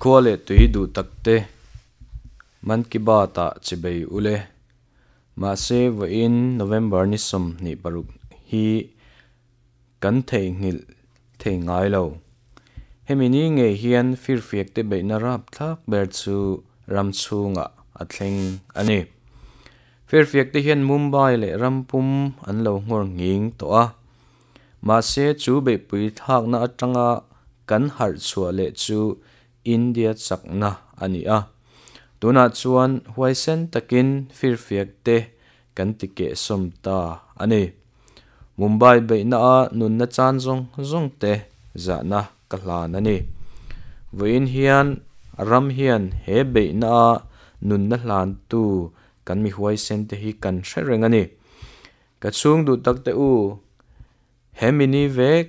Khua leh tui duh takte Man Ki Baat-ah chibei ule. Mahse vawiin November ni 26 hi kan theihnghilh thei ngai lo. Hemi ni ngei hian firfiakte beihna rapthlak ber chu ram chhungah a thleng a ni. Firfiakte hian Mumbai leh ram pum an lo nghawr nghing tawh a. Mahse chu beihpui thlakna atanga kan harh chhuah leh chu India chakna a ni a. Tunah chuan huaisen takin firfiakte kan ti kehsawm ta a ni. Mumbai beihna a nunna chan zawng zawng te zahna ka hlan a ni. Vawiin hian ram hian he beihna a nunna hlantu kan mi huaisen te hi kan hre reng a ni. Ka chhung duh tak te u, he mini vek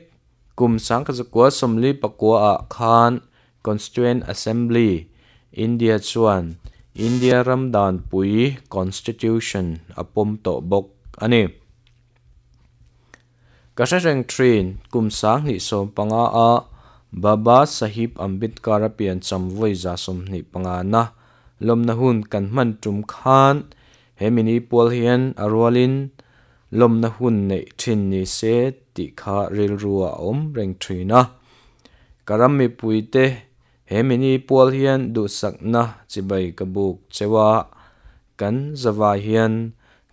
kum 1949 ah khan Constituent Assembly, India chuan India ram danpui Constitution a pawm tawh bawk a ni. Ka hre reng thin, kum 2015 a Baba Sahib Ambedkar a piancham vawi 25 na lawmna hun kan hman tum khan he mini pual hian a rualin lawmna hun neih thin ni se tih kha rilru a awm reng thin a. Ka ram mipuite he mini pual hian duhsakna chibai ka buk cheu a, kan zavai hian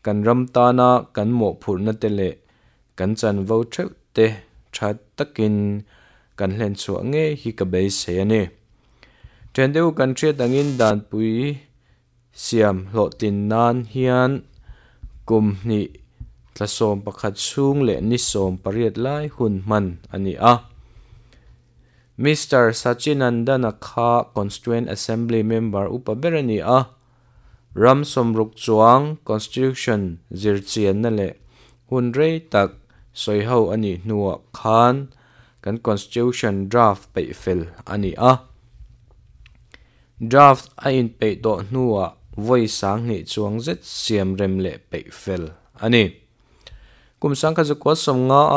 kan ram tana kan mawhphurhna te leh kan chanvo theuh te tha takin kan hlen chhuah ngei hi ka beisei a ni. Thian deuh kan hriat angin danpui siam hlawhtlin nan hian kum hnih thla 11 chhung leh ni 18 lai hun hman a ni a. Mister Sachinandana kha Constituent Assembly member upa ber a ni a. Ram 60 chuang Constitution zirchianna leh hun rei tak sawiho a nih hnuah khan kan Constitution draft peih fel a ni a. Draft a inpeih tawh hnuah vawi 2000 chuang zet siam rem leh peih fel a ni. Kum 1990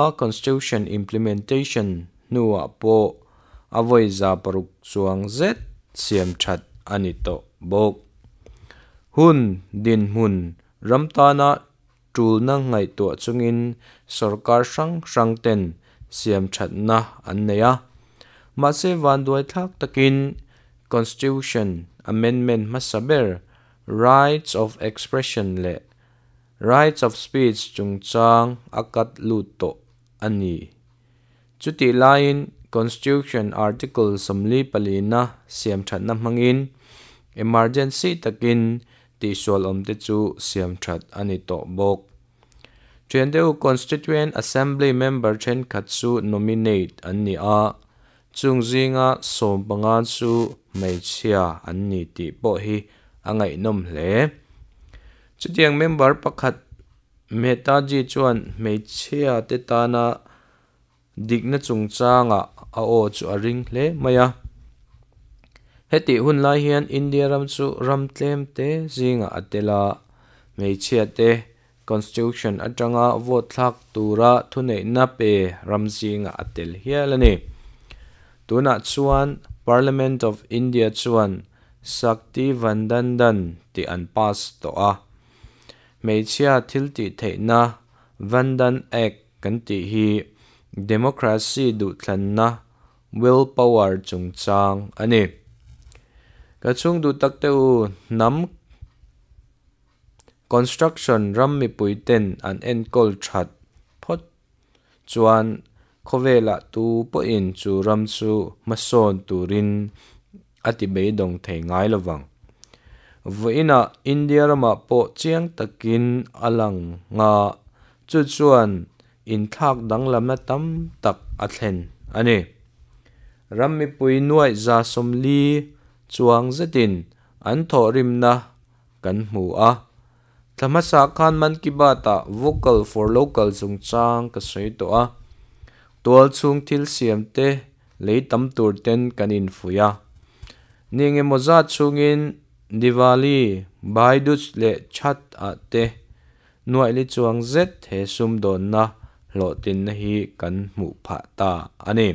a Constitution implementation hnuah pawh a vawi 600 chuang zet siam that a ni tawh bawk. Hun dinhmun ram tana tulna ngaihtuah chungin sarkar hrang hrang ten siam thatna an nei a. Mahse vanduai thlak takin Constitution Amendment hmasa ber Rights of Expression leh Rights of Speech chungchang a kat lut tawh a ni. Chuti laiin Constitution Article 44 na siam thatna hmangin emergency takin tihsual awm te chu siam that a ni tawh bawk. Thian deuh Constituent Assembly member thenkhat chu nominate an ni a, chung zinga 15 chu hmeichhia an ni tih pawh hi a ngaihnawm hle. Chutiang member pakhat Mehtaji chuan hmeichhia te tana dikna chungchanga a aw chu a ring hle mai a. Heti hun lai hian India ram chu ram tlem te zinga a tel a, hmeichhia te Constitution atanga vote thlak tura thuneihna pe ram zinga a tel hial a ni. Tunah chuan Parliament of India chuan Shakti Vandan Dan tih an pass tawh a. Hmeichhia thil tih theihna Vandan Act kan tih hi democracy duhthlanna will power chungchang a ni. Ka chhung duh tak te u hnam construction ram mipui ten an enkawl that phawt chuan khawvelah tu pawhin chu ram chu hmasawn turin a ti beidawng thei ngai lovang. Vawiinah India ramah pawh chiang takin a lang nga chu chuan inthlak danglamna tam tak a thlen a ni. Ram mipui nuai 40 chuang zetin an thawhrimna kan hmu a. Thla hmasa khan Man Ki Baat-ah vocal for local chungchang ka sawi tawh a. Tual chhung thil siam te lei tam tur ten kan infui a. Ni engemaw zat chhungin Diwali, Bhai Dooj leh Chhath ah te nuai li chuang zet he sum dawnna hlawhtlinna hi kan hmuh phah ta a ni.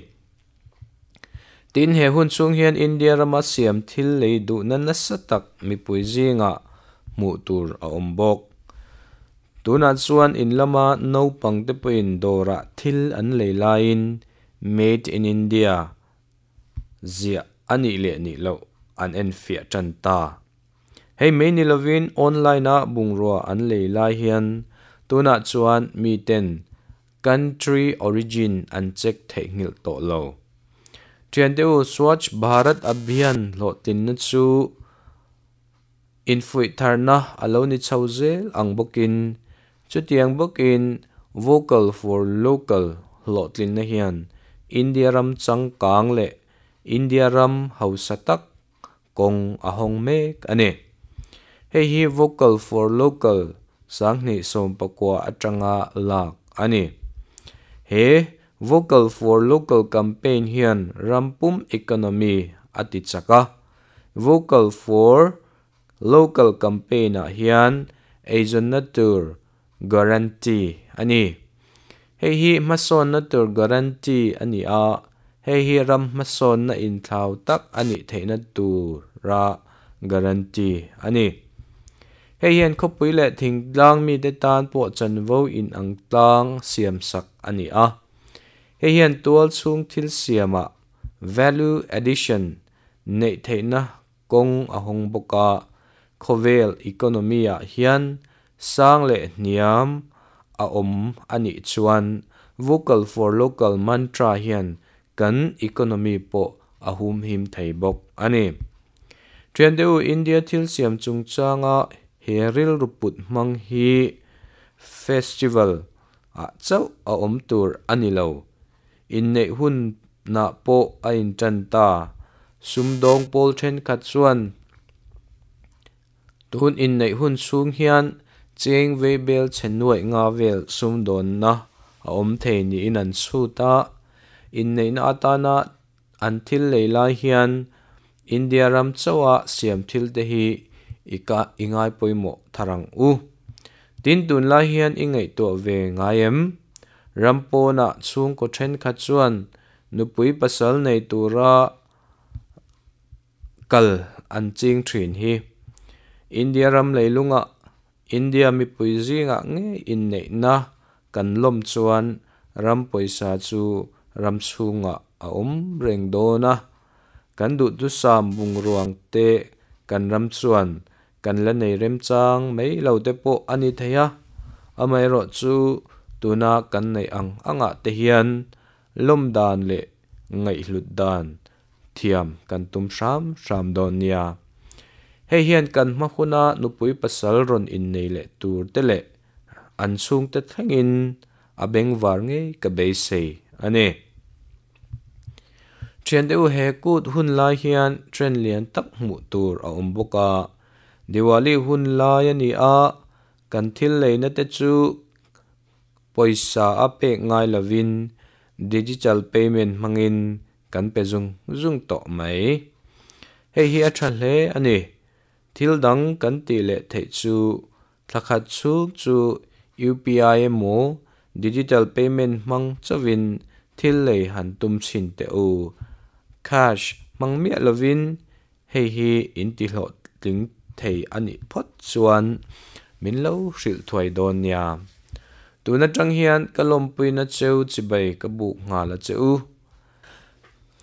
Tin, he hun chhung hian India rama siam thil lei duhna nasa tak mipui zingah hmuh tur a awm bawk. Tunah chuan in lama naupangte pawhin dawrah thil an lei laiin Made in India ziah a nih leh nih loh an enfiah tan ta. Hei mai ni lovin online-a bungrua an lei lai hian tunah chuan miten Country origin an check theihnghilh tawh lo. Thiante u, Swachh Bharat Abhiyan hlawhtlinna chu infuih tharna a lo ni chho zel ang bawkin, chutiang bawkin Vocal for Local hlawhtlinna hian India ram changkang leh India ram hausa tak kawng a hawng mek a ni. Hei hi Vocal for Local 2019 atanga lak a ni. He Vocal for Local campaign hian ram pum economy a ti chak a. Vocal for Local campaign-ah hian eizawnna tur guarantee a ni. Hei hi hmasawnna tur guarantee a ni a, hei hi ram hmasawnna inthlau tak a nih theihna tura guarantee a ni. Hei hian khawpui leh thingtlang mite tan pawh chanvo inang tlang siamsak a ni a. Hei hian tual chhung thil siamah value addition neih theihna kawng a hawng bawk a, khawvel economy-ah hian sang leh hniam a awm a nih chuan Vocal for Local mantra hian kan economy pawh a humhim thei bawk a ni. Thiante u, India thil siam chungchanga he rilru put hmang hi festival ah chauh a awm tur a ni lo. Inneih hunah pawh a intan ta. Sumdawng pawl thenkhat chuan tun inneih hun chhung hian cheng veibel chhe nuaih nga vel sumdawnna a awm thei niin an chhut a. Inneihna atana an thil lei lai hian India ram chauha siam thil te hi i ka i ngai pawimawh thar ang u. Tin tunlai hian i ngaihtuah ve ngai em? Ram pawnah chhungkaw thenkhat chuan nupui pasal nei tura kal an ching thin hi. India ram leilungah India mipui zingah ngei inneihna kan lawm chuan ram pawisa chu ram chhungah a awm reng dawn a. Kan duhthusam bungruang te kan ram chuan kan la nei remchang mai lo te pawh a ni thei a, amaherawhchu tuna kan neih ang angah te hian lawm dan leh ngaihhlut dan thiam kan tum hram hram dawn nia. Hei hian kan hma huna nupui pasal rawn innei leh tur te leh an chhungte thlengin a bengvar ngei ka beisei a ni. Thian deuh he kut hun lai hian trend lian tak hmuh tur a awm bawk a. Diwali hun lai a ni a, kan thil leina te chu pawisa a pek ngai lovin digital payment hmangin kan pe zung zung tawh mai. Hei hi a tha hle a ni. Thil dang kan tih leh theih chu thla khat chhung chu UPI emaw digital payment hmang chauhin thil lei han tum chhin teh u. Cash hmang miah lovin hei hi in ti hlawhtling thei a nih phawt chuan min lo hrilh thuai dawn nia. Tun atang hian ka lawmpuina cheu chibai ka buk nghal a che u.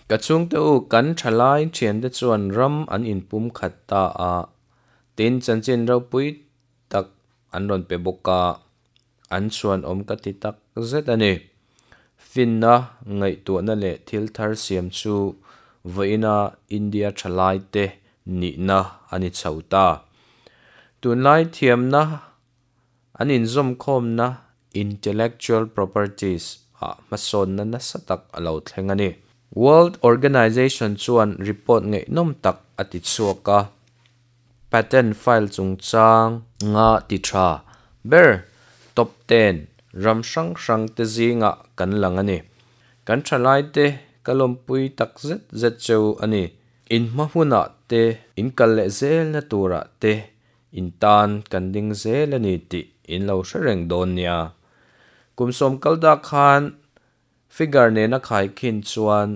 Ka chhungte u kan thalai thiante chuan ram an inpum khat ta a, tin chanchin ropui tak an rawn pe bawk a, an chhuan awm ka ti tak zet a ni. Finna, ngaihtuahna leh thil thar siam chu vawiina India thalaite nihna a ni chho ta. Tunlai thiamna an inzawmkhawmna intellectual properties ah hmasawnna nasa tak a lo thleng a ni. World Organization chuan report ngaihnawm tak a ti chhuak a, patent file chungchang nga ti tha ber top ten ram hrang hrang te zingah kan lang a ni. Kan thalaite ka lawmpui tak zet zet cheu a ni. In hma hunah te, in kal leh zelna turah te In tan kan ding zel a ni tih in lo hre reng dawn nia. Kum sawm kal dak khan figure nena khaikhin chuan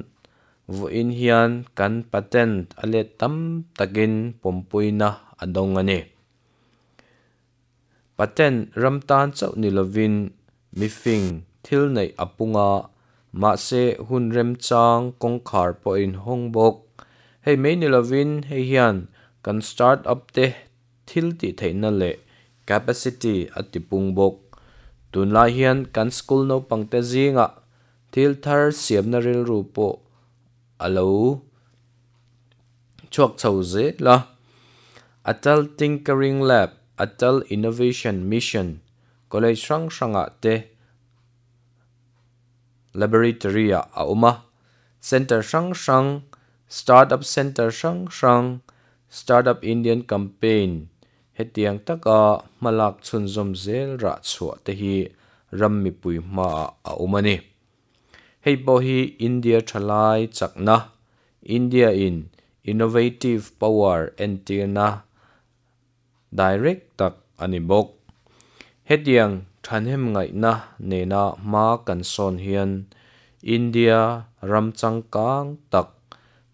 Vawiin hian kan patent a let tam takin pawmpuina a dawng a ni. Patent ram tan chauh ni lovin mifing thil neih a pung a, mahse hun remchang kawngkhar pawhin hawng bawk. Hei mai ni lovin hei hian kan start-up te thil tih theihna leh capacity a tipung bawk. Tunlai hian kan school naupangte zingah thil thar siamna rilru pawh a lo chhuak chho zel a. Atal Tinkering Lab, Atal Innovation Mission, college hrang hrangah te laboratory ah a awm a. Centre hrang hrang, Startup Centre hrang hrang, Startup Indian Campaign hetiang taka hmalak chhunzawm zel rah chhuah te hi ram mipui hmaah a awm a ni. Hei pawh hi India thalai chakna, India in innovative power entirna direct tak a ni bawk. Hetiang thahnem ngaihna nena hma kan sawn hian India ram changkang tak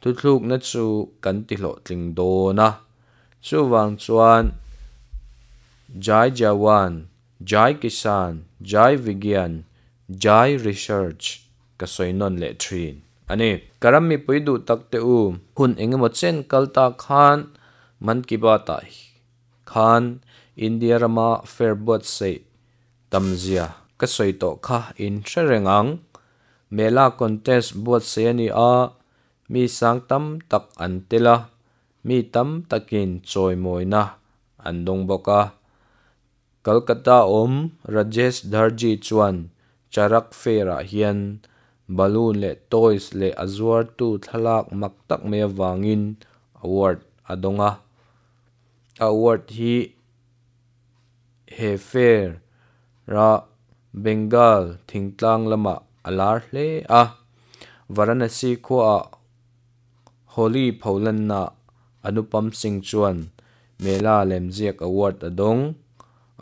thuthlukna chu kan tihlawhtling dawn a. Chuvang chuan Jai Jawan, Jai Kisan, Jai Vigyan, Jai Research ka sawi nawn leh thin a ni. Ka ram mipui duh tak te u, hun engemaw chen kal ta khan Mann Ki Baat-ah khan India rama fair buatsaih tamzia ka sawi tawh kha in hre reng ang. Mela contest buatsaih a ni a, mi sang tam tak an tel a, mi tam takin chawimawina an dawng bawk a. Kolkata awm Rajesh Dharji chuan Charak Fair-ah hian balloon leh toys leh a zuartu thlalak mak tak mai avangin award a dawng a. A award hi he fair-a Bengal thingtlang lamah a lar hle a. Varanasi khuaah Holi pholanna Anupam Singh chuan Mela lemziak award a dawng.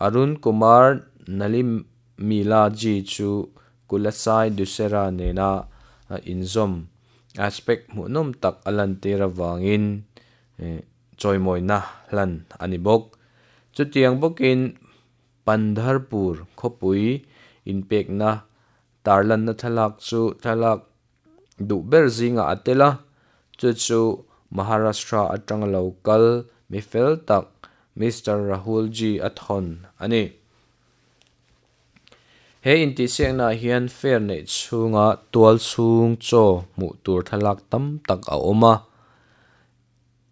Arun Kumar Nalimila ji chu Kulasai Dussehra nena inzawm aspect hmuhnawm tak a lantir avangin chawimawina hlan a ni bawk. Chutiang bawkin Pandharpur khawpui inpekna tarlanna thlalak chu thlalak duh ber zingah a tel a, chu chu Maharashtra atanga lo kal mi fel tak Mister Rahul Ji a thawn a ni. He intihsiaknaah hian fair neih chhunga tual chhung chaw hmuh tur thlalak tam tak a awm a.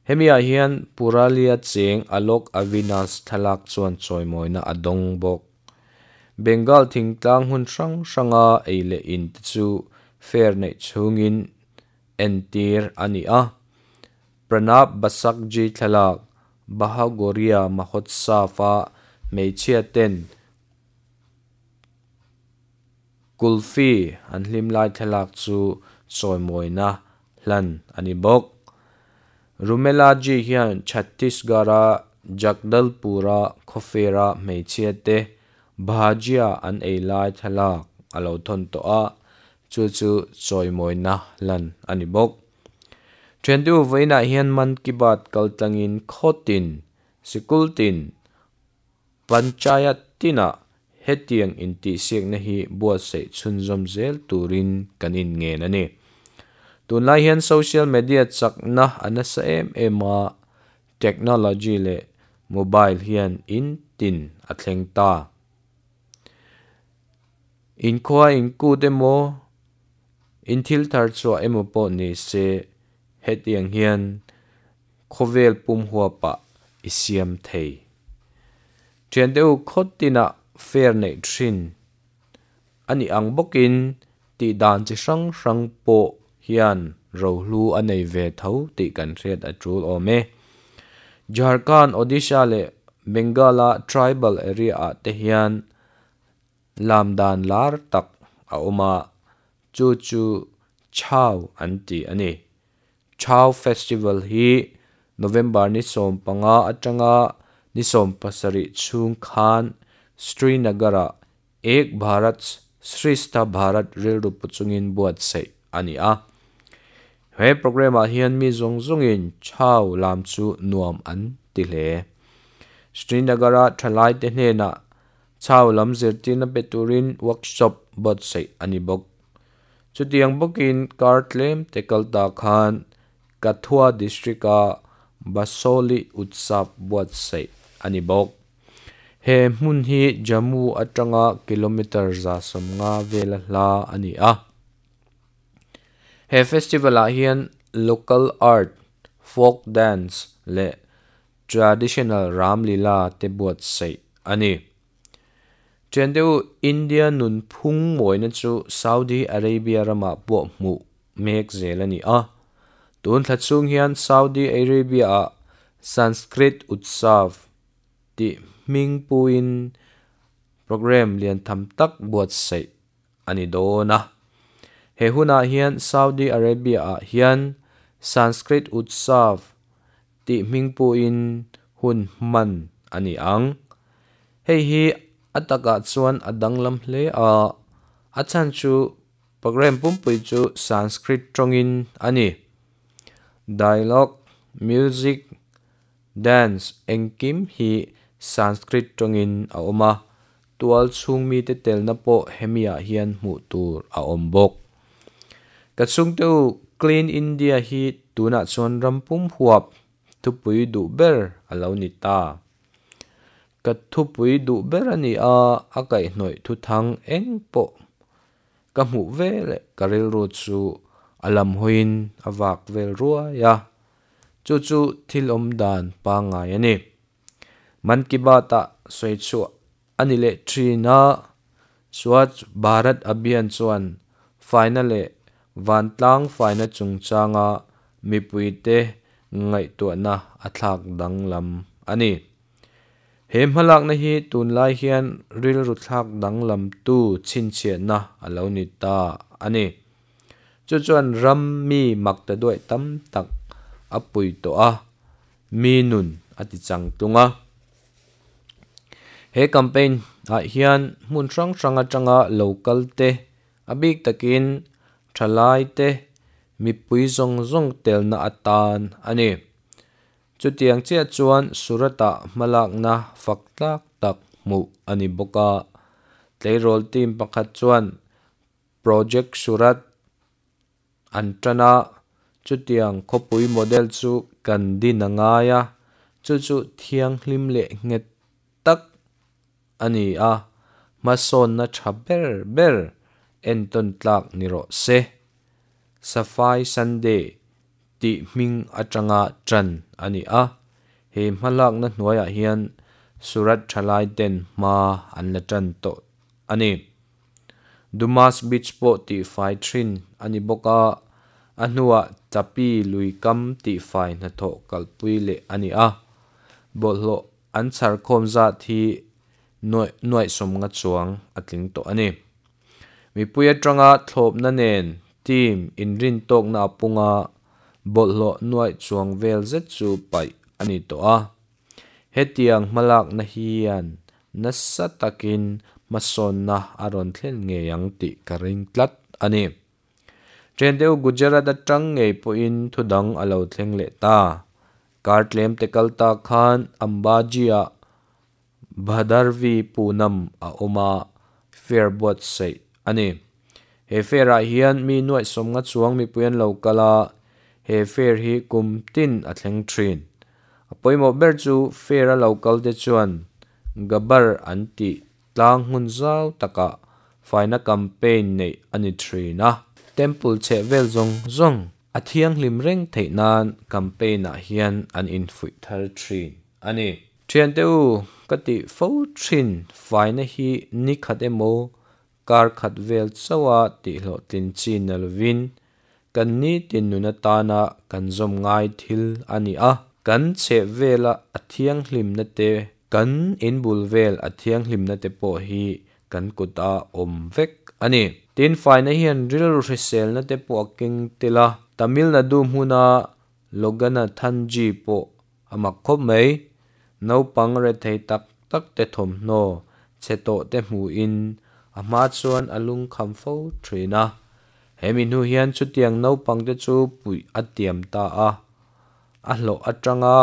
Hemiah hian Puralia cheng Alok Avinash thlalak chuan chawimawina a dawng bawk. Bengal thingtlang hmun hrang hranga ei leh in te chu fair neih chhungin entir a ni a. Pranab Basakji thlalak Bahagoria Mahotsav-a hmeichhia ten Kulfi an hlim lai thlalak chu chawimawina hlan a ni bawk. Rumela Ji hian Chhattisgarh-a Jagdalpur-a khawfera hmeichhia te bhajia an ei lai thlalak a lo thawn tawh a, chu chu chawimawina hlan a ni bawk. Thiantu vawiinah hian Mann Ki Baat kaltlangin khaw tin, sikul tin, Panchayat tinah hetiang intihsiakna hi buatsaih chhunzawm zel turin kan inngen a ni. Tunlai hian social media chakna a nasa em em a, technology leh mobile hian in tin a thleng ta. Inkhua inkut emaw, in thil thar chhuah emaw pawh ni se hetiang hian Khawvel pum huapah i siam thei. Thiante u khaw tinah fair neih thin a nih ang bawkin tih dan chi hrang hrang pawh hian rohlu a nei ve tho tih kan hriat a tul awm e. Jharkhand, Odisha leh Bengal-a tribal area-ah te hian lam dan lar tak a awm a, chu chu Chhau an ti a ni. Chhau Festival hi November ni 15 atanga ni 17 chhung khan Srinagar-ah Ek Bharat Shrestha Bharat rilru pu chungin buatsaih a ni a. He programme ah hian mi zawng zawngin chhau lam chu nuam an ti hle. Srinagar-a thalaite hnenah chhau lam zirtirna pe turin workshop buatsaih a ni bawk. Chutiang bawkin kar tlem te kal ta khan Kathua district-a Basoli Utsav buatsaih a ni bawk. He hmun hi Jammu atanga kilometre 150 vela hla a ni a. He festival ah hian local art, folk dance leh traditional Ramlila te buatsaih a ni. Thian deuh India nunphung mawina chu Saudi Arabia ramah pawh hmuh mek zel a ni a. Tun thla chhung hian Saudi Arabia ah Sanskrit Utsav tih hming puin programme lian tham tak buatsaih a ni dawn a. He hunah hian Saudi Arabia ah hian Sanskrit Utsav tih hming puin hun hman a ni ang. Hei hi a takah chuan a danglam hle a, a chhan chu programme pumpui chu Sanskrit tawngin a ni. Dialogue, music, dance engkim hi Sanskrit tawngin a awm a, tual chhung mite telna pawh hemi ah hian hmuh tur a awm bawk. Ka chhungte u, Clean India hi tunah chuan ram pum huap thupui duh ber a lo ni ta. Ka thupui duh ber a ni a, a kaihhnawih thuthang eng pawh ka hmuh veleh ka rilru chu a lam hawiin a vak vel ruai a, chu chu thil awm dan pangngai a ni. Man Ki Baat-ah sawi chhuah a ni leh thin a, Swachh Bharat Abhiyan chuan faina leh vantlang faina chungchanga mipuite ngaihtuahna a thlak danglam a ni. He hmalakna hi tunlai hian rilru thlak danglamtu chhinchhiahna a lo ni ta a ni. Chu chuan ram mi makta duaih tam tak a pui tawh a, mi nun a ti chang tung a. He campaign ah hian hmun hrang hrang atanga lo kal te, a bik takin thalai te, mipui zawng zawng telna atan a ni. Chutiang chiah chuan Surat-ah hmalakna fak tlak tak hmuh a ni bawk a. Tleirawl team pakhat chuan Project Surat an tan a, chutiang khawpui model chu kan din a ngai a, chu chu thianghlim leh nghet tak a ni a, hmasawnna tha ber ber entawn tlak ni rawh se. Safai Sunday tih hming atanga tan a ni a, he hmalakna hnuaiah hian Surat thalai ten hma an la tan tawh a ni. Dumas Beach pawh tihfai thin a ni bawk a, a hnuah Tapi lui kam tihfai hnathawh kalpui leh a ni a, bawlhhlawh an chhar khawm zat hi nuaih 50 chuang a tling tawh a ni. Mipui atanga thlawpna nen team inrintawkna a pung a, bawlhhlawh nuaih chuang vel zet chu paih a ni tawh a. Hetiang hmalakna hian nasa takin hmasawnna a rawn thlen ngei ang tih ka ring tlat a ni. Ṭhen deuh Gujarat atang ngei pawhin thudang a lo thleng leh ta. Kar tlem te kal ta khan Ambaji-ah Bhadarvi Poonam a awm a, fair buatsaih a ni. He fair-ah hian mi nuaih 50 chuang mipui an lo kal a, he fair hi kum tin a thleng thin. A pawimawh ber chu fair-a lo kal te chuan Gabbar an tih tlang hmun zau takah faina campaign neih a ni thin a. Temple chheh vel zawng zawng a thianghlim reng theih nan campaign-ah hian an infuih thar thin a ni. Thiante u, ka tih fo thin faina hi ni khat emaw kar khat vel chauha tihhlawhtlin chi na lovin kan nitin nun atana kan zawm ngai thil a ni a. Kan chheh vela a thianghlimna te, kan inbul vel a thianghlimna te pawh hi kan kuta awm vek a ni. Tin, faina hian rilru hriselna te pawh a keng tel a. Tamil Nadu hmuna Loganathanji pawh a mak khawp mai. Naupang rethei tak tak te thawmhnaw chhe tawh te hmuhin a hma chuan a lungkham fo thin a. Hemi hnu hian chutiang naupangte chu puih a tiam ta a, a hlawh atanga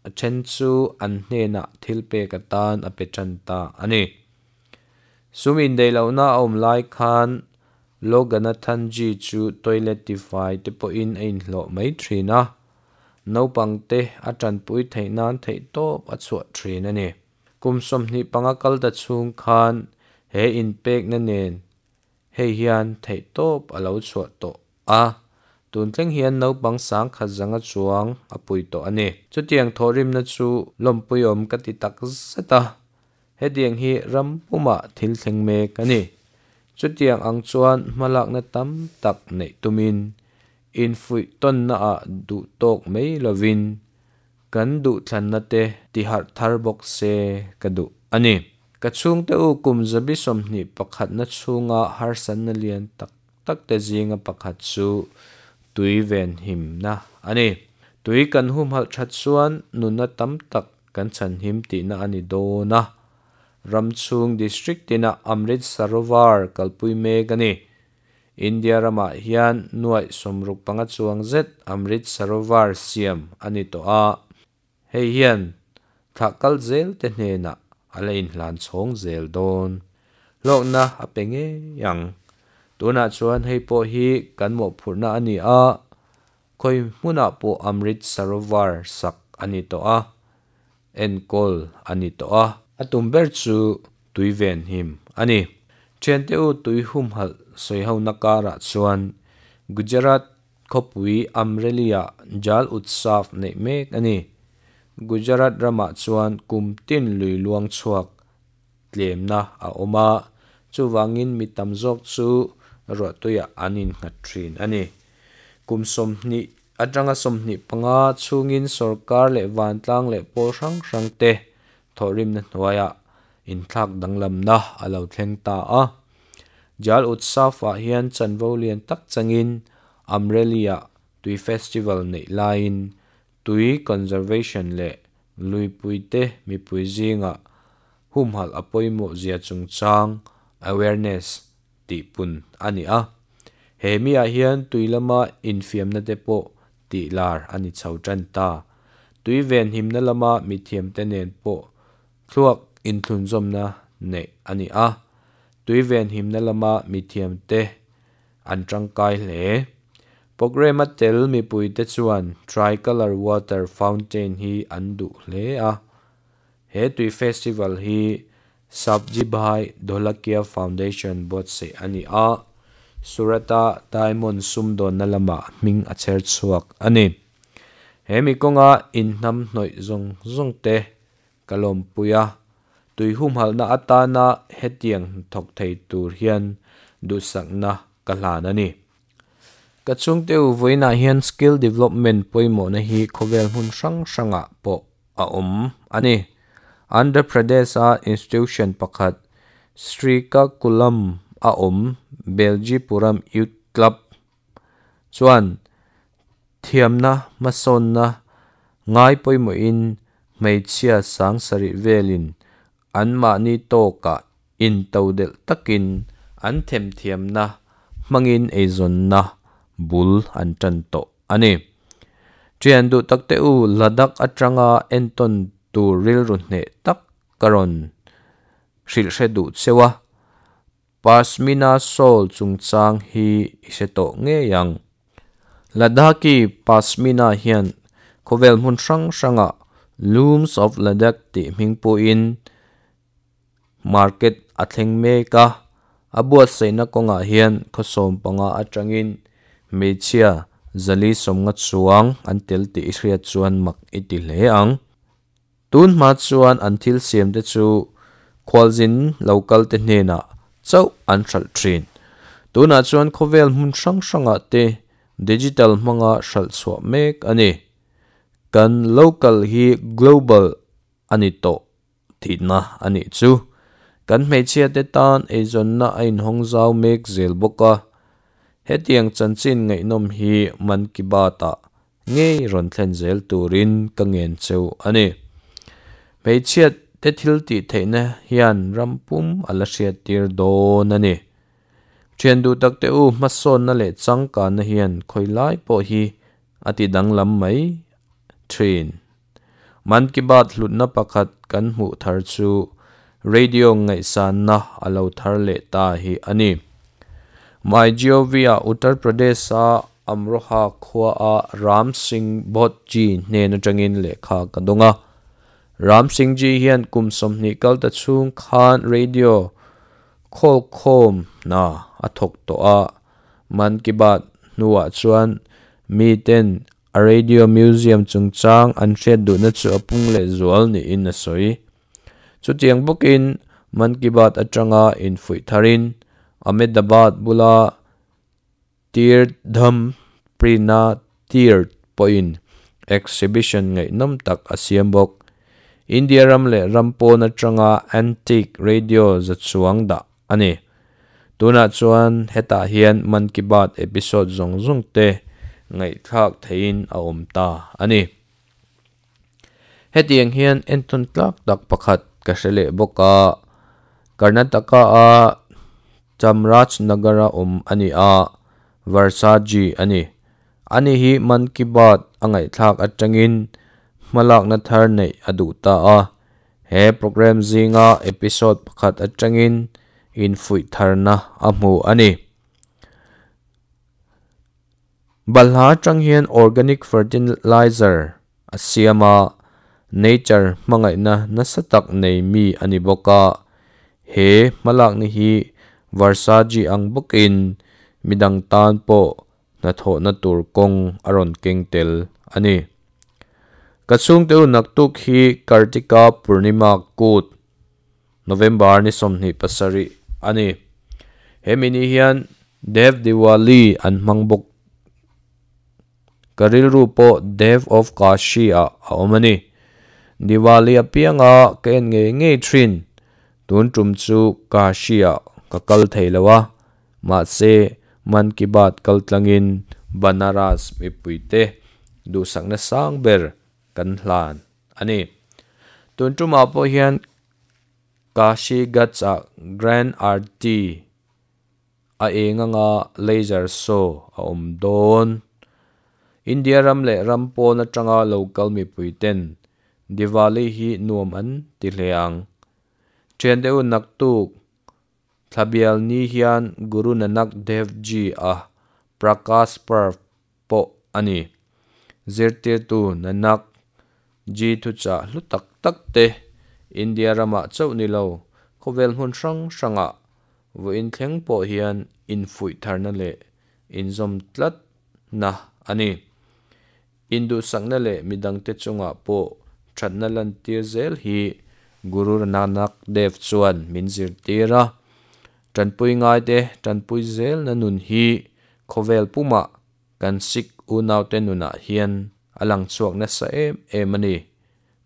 a then chu an hnenah thil pek atan a pe tan ta a ni. Sum indaih lohna a awm lai khan Loganathanji chu toilet tifai te pawhin a inhlawh mai thin a, naupangte a tanpui theih nan theihtawp a chhuah thin a ni. Kum 25 kal ta chhung khan he inpekna nen hei hian theihtawp a lo chhuah tawh a, tun thleng hian naupang 1000 zanga chuang a pui tawh a ni. Chutiang thawhrimna chu lawmpuiawm ka ti tak zet a, hetiang hi ram pumah thil thleng mek a ni. Chutiang ang chuan hmalakna tam tak neih tumin infuih tawnnaah duh tawk mai lovin kan duhthlanna te tiharh thar bawk se ka duh a ni. Ka chhungte u kum 21 na chhunga harsatna lian tak tak te zinga pakhat chu tui ven himna a ni. Tui kan humhalh that chuan nunna tam tak kan chhanhim tihna a ni dawn a. Ram chhung district tina Amrit Sarovar kalpui mek a ni. India ramah hian nuai 65 chuang zet Amrit Sarovar siam a ni tawh a. Hei hian thlah kal zel te hnenah a la inhlan chhawng zel dawn. Hlawkna a pe ngei ang. Tunah chuan hei pawh hi kan mawhphurhna a ni a, khawi hmunah pawh Amrit Sarovar sak a ni tawh a, enkawl a ni tawh a. A tum ber chu tui ven him a ni. Thiante u tui humhalh sawihona karah chuan Gujarat khawpui Amreli-ah Jal Utsav neih mek a ni. Gujarat ramah chuan kum tin lui luang chhuak tlemna a awm a, chuvangin mi tam zawk chu ruahtuiah an innghat thin a ni. Kum 20 atanga 25 chhungin sorkar leh vantlang leh pawl hrang hrang te thawhrimna hnuaiah inthlak danglamna a lo thleng ta a. Jal Utsav-ah hian chanvo lian tak changin Amreli-ah tui festival neih laiin tui conservation leh luipuite mipui zingah humhalh a pawimawh zia chungchang awareness tihpun a ni a. He miah hian tui lama infiamna te pawh tih lar a ni chho tan ta. Tui ven himna lama mithiamte nen pawh thluak inthlunzawmna neih a ni a. Tui ven himna lama mithiamte an tangkai hle. Programme a tel mipuite chuan Tricolor Water Fountain hi an duh hle a. He tui festival hi Savjibhai Dholakia Foundation buatsaih a ni a. Surata Diamond sumdawnna lama hming a chher chhuak a ni. He mi kawnga inhnam hnawih zawng zawng te ka lawmpui a. Tui humhalhna atana hetiang thawk thei tur hian duhsakna ka hlan a ni. Ka chhungte u vawiinah hian skill development pawimawhna hi khawvel hmun hrang hrangah pawh a awm a ni. Andhra Pradesh-a institution pakhat Srikakulam a awm Beljipuram Youth Club chuan thiamna hmasawnna ngai pawimawhin hmeichhia 7000 velin anmahni tawkah intodelh takin an themthiamna hmangin eizawnna bul an tan tawh a ni. Thian duh takte u Ladakh atanga entawn tur rilru hneh tak ka rawn hrilh hre duh cheu a. Pashmina shawl chungchang hi i hre tawh ngei ang. Ladakhi Pashmina hian khawvel hmun hrang hrangah Looms of Ladakh tih hming pawhin market a thleng mek a. A buatsaihna kawngah hian khaw 15 atangin hmeichhia 450 chuang an tel tih i hriat chuan mak i ti hle ang. Tun hma chuan an thil siam te chu khualzin local te hnenah chauh an hralh thin. Tunah chuan khawvel hmun hrang hrangah te digital hmanga hralh chhuah mek a ni. Kan local hi global a ni tawh tihna a nih chu. Kan hmeichhia te tan eizawnna a inhawng zau mek zel bawk a. Hetiang chanchin ngaihnawm hi Man Ki Baat-ah ngei rawn thlen zel turin ka ngen cheu a ni. Hmeichhia te thil tih theihna hian ram pum a la hriat tir dawn a ni. Thian duh tak te u, hmasawnna leh changkanna hian khawi lai pawh hi a ti danglam mai thin. Man Ki Baat hlutna pakhat kan hmuh thar chu radio ngaihsanna a lo thar leh ta hi a ni. MyGov-ah Uttar Pradesh-a Amroha khuaa Ram Singh Bhot Ji hnen atangin lehkha ka dawng a. Ram Singh Ji hian kum 20 kal ta chhung khan radio khawlkhawm hna a thawk tawh a, Man Ki Baat hnuah chuan miten a radio museum chungchang an hriat duhna chu a pung leh zual niin a sawi. Chutiang bawkin Man Ki Baat atanga infuih tharin Ahmedabad bula Tirtham Prina Tirth pawhin exhibition ngaihnawm tak a siam bawk. India ram leh ram pawn atanga antique radio za chuang dah a ni. Tunah chuan hetah hian Man Ki Baat episode zawng zawng te ngaihthlak theihin a awm ta a ni. Hetiang hian entawn tlak tak pakhat ka hre leh bawk a, Karnataka-a Chamrajnagar-a awm a ni a, Varsaji a ni. Ani hi Man Ki Baat a ngaihthlak atangin hmalakna thar neih a duh ta a. He programme zinga episode pakhat atangin infuih tharna a hmu a ni. Balhla atang hian organic fertilizer a siam a, nature hmangaihna nasa tak nei mi a ni bawk a. He hmalakna hi Varsaji ang bawkin midang tan pawh hnathawhna tur kawng a rawn keng tel a ni. Ka chhungte u naktuk hi Kartika Purnima Kut, November ni 27 a ni. Hemi ni hian Dev Diwali an hmang bawk. Ka rilru pawh Dev of Kashi ah a awm a ni. Diwali apianga ka en ngei ngei thin. Tun tum chu Kashi ah ka kal thei lo a, mahse Man Ki Baat kal tlangin Banaras mipuite duhsakna sang ber kan hlan a ni. Tun tumah pawh hian Kashi Ghats ah Grand Aarti a eng anga laser show a awm dawn. India ram leh ram pawn atanga local mipuiten Diwali hi nuam an ti hle ang. Thian te u naktuk Thlabial ni hian Guru Nanak Dev Ji a Prakash Parv pawh a ni. Zirtirtu Nanak Ji thuchah hlu tak tak te India ramah chauh ni lo, khawvel hmun hrang hrangah vawiin thleng pawh hian infuih tharna leh inzawm tlatna a ni. Induhsakna leh midangte chungah pawh thatna lantir zel hi Guru Nanak Dev chuan min zirtir a. Tanpui ngaite tanpui zelna nun hi khawvel pumah kan Sikh unaute nunah hian a lang chhuak nasa em em a ni.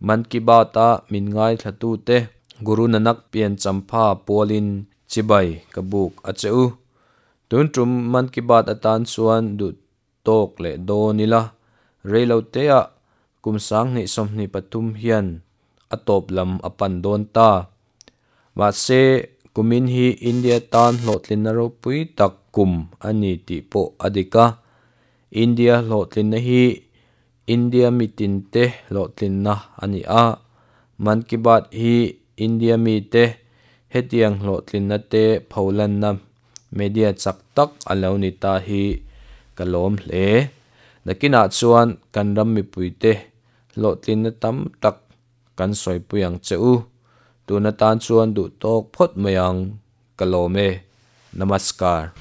Man Ki Baat-a min ngaithlatute Guru Nanak pian champha pualin chibai ka buk a che u. Tun tum Man Ki Baat atan chuan duh tawk leh dawn ila, reilo teah kum 2023 hian a tawp lam a pan dawn ta. Mahse, kumin hi India tan hlawhtlinna ropui tak kum a ni tih pawh a dik a. India hlawhtlinna hi India mitinte hlawhtlinna a ni a. Man Ki Baat hi India mite hetiang hlawhtlinna te pholanna media chak tak a lo ni ta hi ka lawm hle. Nakinah chuan kan ram mipuite hlawhtlinna tam tak kan sawipui ang che u. Tun atan chuan duh tawk phawt mai ang ka lawm e. Namaskar.